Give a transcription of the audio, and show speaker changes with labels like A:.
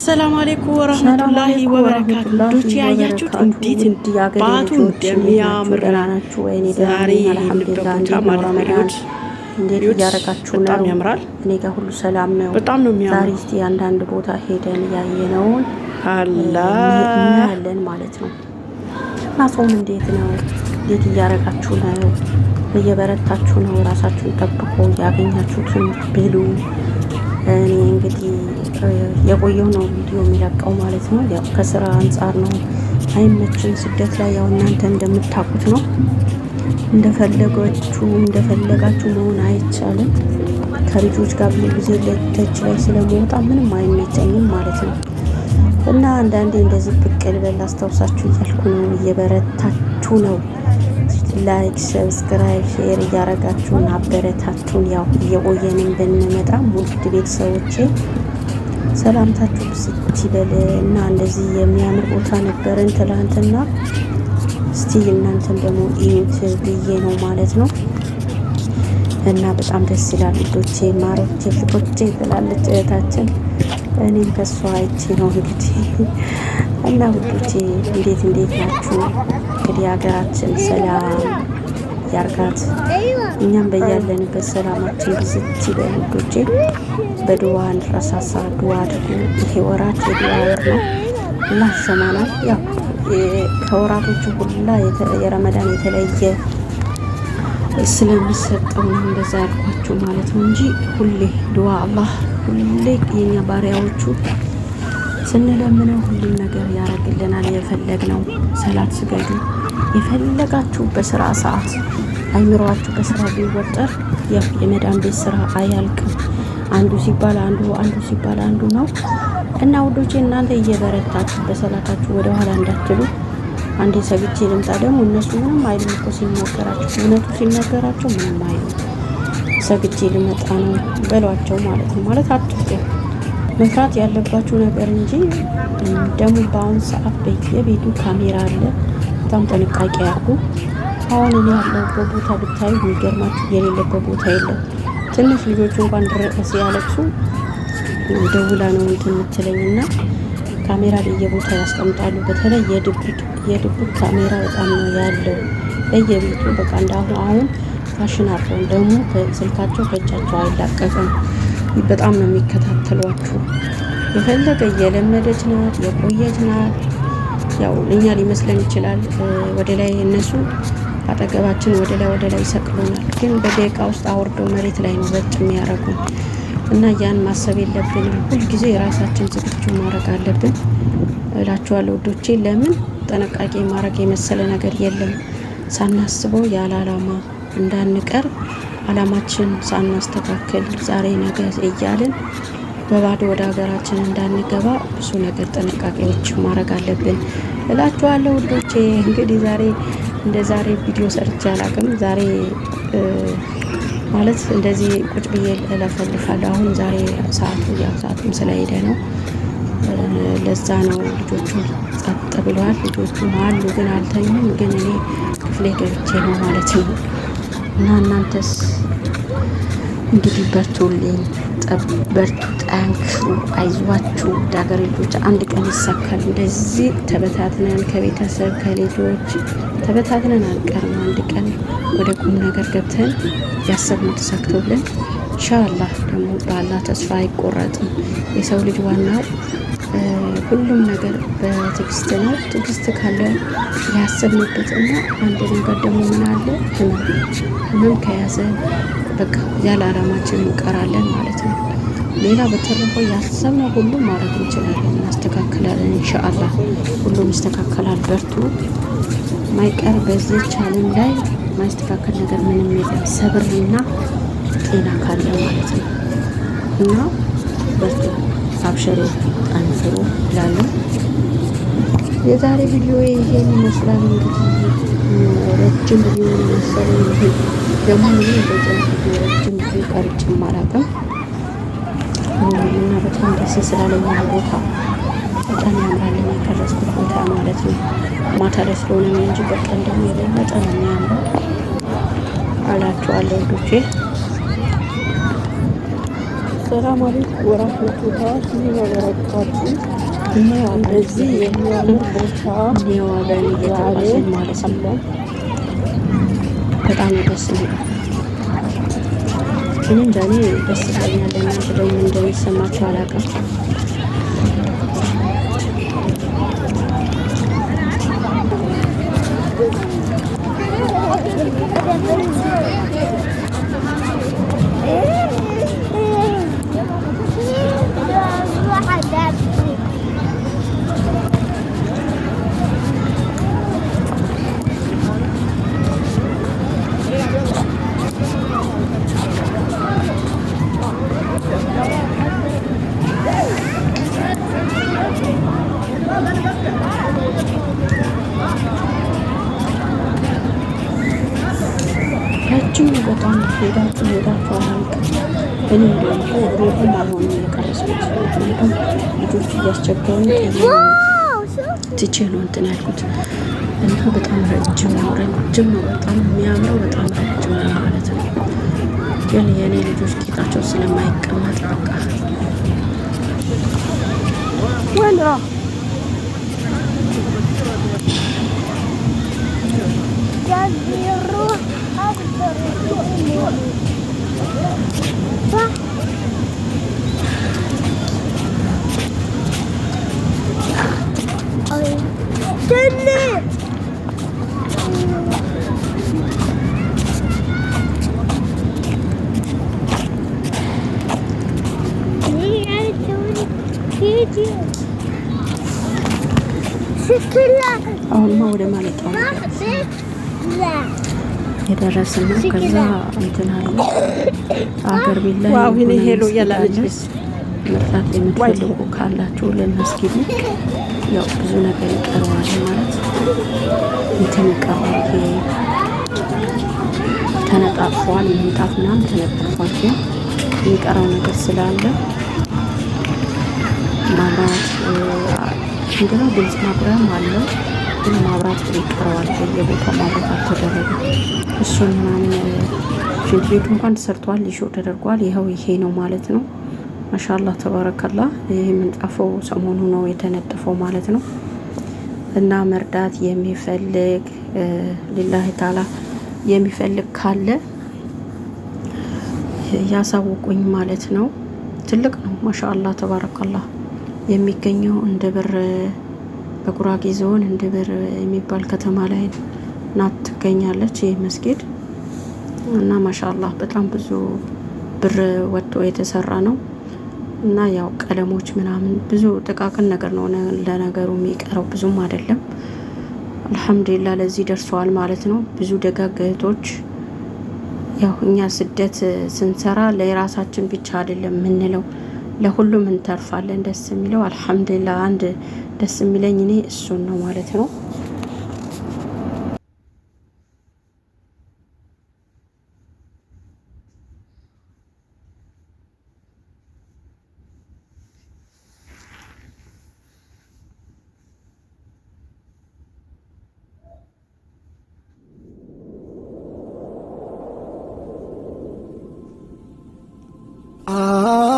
A: ሰላም አለይኩም ወራህመቱላሂ ወበረካቱ። ዶች ያያችሁት እንዴት ባቱ እንደሚያምር ዛሬ የሄድንበት ቦታ ማለት ነው።
B: እንዴት እያረጋችሁ ነው?
A: በጣም ያምራል።
B: እኔ ጋር ሁሉ ሰላም ነው።
A: በጣም ነው የሚያምረው።
B: ዛሬ እስቲ አንዳንድ ቦታ ሄደን ያየነውን
A: አላህ
B: እናያለን ማለት ነው። እና ጾም እንዴት ነው? እንዴት እያረጋችሁ ነው? እየበረታችሁ ነው? ራሳችሁን ጠብቆ ያገኛችሁትን ብሉ። እኔ እንግዲህ የቆየው ነው ቪዲዮ የሚለቀው ማለት ነው። ያው ከስራ አንጻር ነው አይመችም። ስደት ላይ ያው እናንተ እንደምታውቁት ነው። እንደፈለጋችሁ እንደፈለጋችሁ መሆን አይቻልም። ከልጆች ጋር ብዙ ጊዜ ደጅ ላይ ስለመወጣ ምንም አይመቸኝም ማለት ነው። እና አንዳንዴ እንደዚህ ብቅ ልበል አስታውሳችሁ እያልኩ ነው። እየበረታችሁ ነው። Like፣ subscribe፣ share እያረጋችሁን አበረታቱን። ያው እየቆየንም ብንመጣም ውድ ቤተሰቦቼ ሰላምታችሁ ብዝት ይበል እና እንደዚህ የሚያምር ቦታ ነበረን ትላንትና። እስቲ እናንተም ደግሞ እዩት ብዬ ነው ማለት ነው። እና በጣም ደስ ይላል ውዶቼ፣ ማሮቼ፣ ፍቅሮቼ ትላለች እህታችን። እኔም ከሷ አይቼ ነው እንግዲህ። እና ውዶቼ እንዴት እንዴት ናችሁ? እንግዲህ ሀገራችን ሰላም ያርጋት፣ እኛም በያለንበት ሰላማችን ብዝት ይበል ውዶቼ። በድዋ እንረሳሳ፣ ድዋ አድርጉ። ይሄ ወራት የድዋ ወር ነው። አላህ ይሰማናል። ያው ከወራቶቹ ሁላ የረመዳን የተለየ ስለሚሰጠው ነው እንደዛ ያልኳችሁ ማለት ነው እንጂ ሁሌ ድዋ አላህ ሁሌ የኛ ባሪያዎቹ ስንለምነው ሁሉም ነገር ያደርግልናል። የፈለግነው ሰላት ስገዱ፣ የፈለጋችሁ በስራ ሰዓት አይምሯችሁ በስራ ቢወጠር ያው የመዳን ቤት ስራ አያልቅም። አንዱ ሲባል አንዱ፣ አንዱ ሲባል አንዱ ነው እና ውዶቼ እናንተ እየበረታችሁ በሰላታችሁ ወደ ኋላ እንዳትሉ። አንዴ ሰግቼ ልምጣ ደግሞ እነሱ ምንም አይሉም እኮ ሲናገራቸው፣ እውነቱ ሲናገራቸው ምንም አይሉም። ሰግቼ ልመጣ ነው በሏቸው ማለት ነው። ማለት አትፍሩ፣ መፍራት ያለባችሁ ነገር እንጂ ደግሞ በአሁን ሰዓት በየቤቱ ካሜራ አለ። በጣም ጥንቃቄ አድርጉ። አሁን እኔ ያለሁበት ቦታ ብታዩ የሚገርማችሁ የሌለበት ቦታ የለም። ትንሽ ልጆቹ እንኳን ሲያለቅሱ ደውላ ነው እንትን የምትለኝ እና ካሜራ በየቦታው ያስቀምጣሉ። በተለይ የድብቅ ካሜራ በጣም ነው ያለው በየቤቱ በቃ እንዳሁን አሁን ፋሽን አድርገው ደግሞ ስልካቸው ከእጃቸው አይላቀቅም። በጣም ነው የሚከታተሏችሁ። የፈለገ የለመደች ናት የቆየች ናት ያው እኛ ሊመስለን ይችላል። ወደ ላይ እነሱ አጠገባችን ወደ ላይ ወደ ላይ ይሰቅሉናል፣ ግን በደቂቃ ውስጥ አውርደው መሬት ላይ ነው በጭ የሚያደርጉን እና ያን ማሰብ የለብንም። ሁልጊዜ የራሳችን ዝግጁ ማድረግ አለብን እላችኋለሁ ውዶቼ። ለምን ጥንቃቄ ማድረግ የመሰለ ነገር የለም። ሳናስበው ያለ አላማ እንዳንቀር አላማችን ሳናስተካክል ዛሬ ነገ እያልን በባዶ ወደ ሀገራችን እንዳንገባ ብዙ ነገር ጥንቃቄዎች ማድረግ አለብን እላችኋለሁ ውዶቼ። እንግዲህ ዛሬ እንደ ዛሬ ቪዲዮ ሰርቼ አላቅም። ዛሬ ማለት እንደዚህ ቁጭ ብዬ እለፈልፋለሁ። አሁን ዛሬ ሰዓቱ ያው ሰዓቱም ስለሄደ ነው። ለዛ ነው ልጆቹ ጸጥ ብለዋል። ልጆቹ አሉ ግን አልተኙም። ግን እኔ ክፍሌ ገብቼ ነው ማለት ነው። እና እናንተስ እንግዲህ በርቱልኝ፣ በርቱ፣ ጠንክሩ፣ አይዟችሁ ሀገሬ ልጆች፣ አንድ ቀን ይሳካል። እንደዚህ ተበታትነን ከቤተሰብ ከልጆች ተበታትነን አንቀርም። አንድ ቀን ወደ ቁም ነገር ገብተን ያሰብነው ተሳክቶልን ኢንሻአላህ። ደግሞ በአላህ ተስፋ አይቆረጥም። የሰው ልጅ ዋናው ሁሉም ነገር በትዕግስት ነው። ትዕግስት ካለ ያሰብንበት እና አንድ ነገር ደግሞ ምን አለ ህመም ህመም ከያዘ በቃ ያለ አላማችን እንቀራለን ማለት ነው። ሌላ በተረፈው ያሰብነው ሁሉ ማድረግ እንችላለን፣ እናስተካክላለን። ኢንሻአላህ ሁሉም ይስተካከላል። በርቱ። ማይቀር በዚህች ዓለም ላይ ማይስተካከል ነገር ምንም የለም፣ ሰብርና ጤና ካለ ማለት ነው። እና በርቱ፣ አብሽሩ፣ ጠንክሩ እላለሁ። የዛሬ ቪዲዮ ይሄን ይመስላል። እንግዲህ ረጅም ቪዲዮ ነው መሰለኝ። ደግሞ እኔ እንደዚህ አይነት ቪዲዮ ረጅም ቪዲዮ ቀርጬም አላውቅም እና በጣም ደስ ስላለኝ ቦታ በጣም ያምራል። የቀረጽኩት ቦታ ማለት ነው። ማታ ላይ ስለሆነ ነው እንጂ በቀን ደግሞ የበለጠ ነው የሚያምረው እላችኋለሁ ውዶቼ።
A: السلام عليكم ورحمة الله وبركاته።
B: እና
A: እንደዚህ የሚያምር ቦታ
B: አብረን እየተጓዝን ማለት ነው። በጣም ደስ የሚለው እኔ እንጃ፣ እኔ ደስ ይለኛል። እናንተ ደግሞ እንደሚሰማችሁ አላውቅም። ረጅም ነው በጣም፣ ሄዳችሁ ሄዳችሁ አላልቅም። እኔ እንደውም እኮ ሩቁም አልሆንም የቀረጽኩት፣ ምክንያቱም ልጆቹ እያስቸገሩኝ ትቼ ነው እንትን ያልኩት እና በጣም ረጅም ነው፣ ረጅም ነው፣ በጣም የሚያምረው በጣም ረጅም ነው ማለት ነው። ግን የእኔ ልጆች ጌጣቸው ስለማይቀመጥ በቃ
A: وين راح؟
C: يروح أكثر صح؟ استني. فيديو شكلها
B: አሁንማ ወደ ማለቂያው የደረስን ነው። ከዛ እንትን አለ አገር ቤት ላይ
A: wow
B: የሆነ
A: ሄሎ
B: መስጊድ
A: እያላለች
B: አለ። መርዳት የምትፈልጉ ካላችሁ ለመስጊዱ ያው ብዙ ነገር ይቀረዋል፣ ማለት እንትን ይቀረዋል። ይሄ ተነጣጥፏል፣ ምንጣፍ ምናምን ተነጥፏል። ግን የሚቀረው ነገር ስላለ ማብራት ምንድነው ድምፅ ማጉያም አለው፣ ግን ማብራት ይቀረዋል። በየቦታው ማብራት አልተደረገም። እሱን ምናምን ሽንት ቤቱ እንኳን ተሰርቷል፣ ሊሾ ተደርጓል። ይኸው ይሄ ነው ማለት ነው። ما شاء الله تبارك الله። ይሄ ምንጣፈው ሰሞኑ ነው የተነጠፈው ማለት ነው። እና መርዳት የሚፈልግ لله تعالى የሚፈልግ ካለ ያሳውቁኝ ማለት ነው። ትልቅ ነው። ما شاء الله تبارك الله። የሚገኘው እንድብር፣ በጉራጌ ዞን እንድብር የሚባል ከተማ ላይ ናት ትገኛለች ይህ መስጊድ። እና ما شاء الله በጣም ብዙ ብር ወጥቶ የተሰራ ነው። እና ያው ቀለሞች ምናምን ብዙ ጥቃቅን ነገር ነው ለነገሩ የሚቀረው፣ ብዙም አይደለም። الحمد لله ለዚህ ደርሰዋል ማለት ነው። ብዙ ደጋግ እህቶች፣ ያው እኛ ስደት ስንሰራ ለራሳችን ብቻ አይደለም የምንለው፣ ለሁሉም እንተርፋለን። ደስ የሚለው الحمد لله አንድ ደስ የሚለኝ እኔ እሱን ነው ማለት ነው።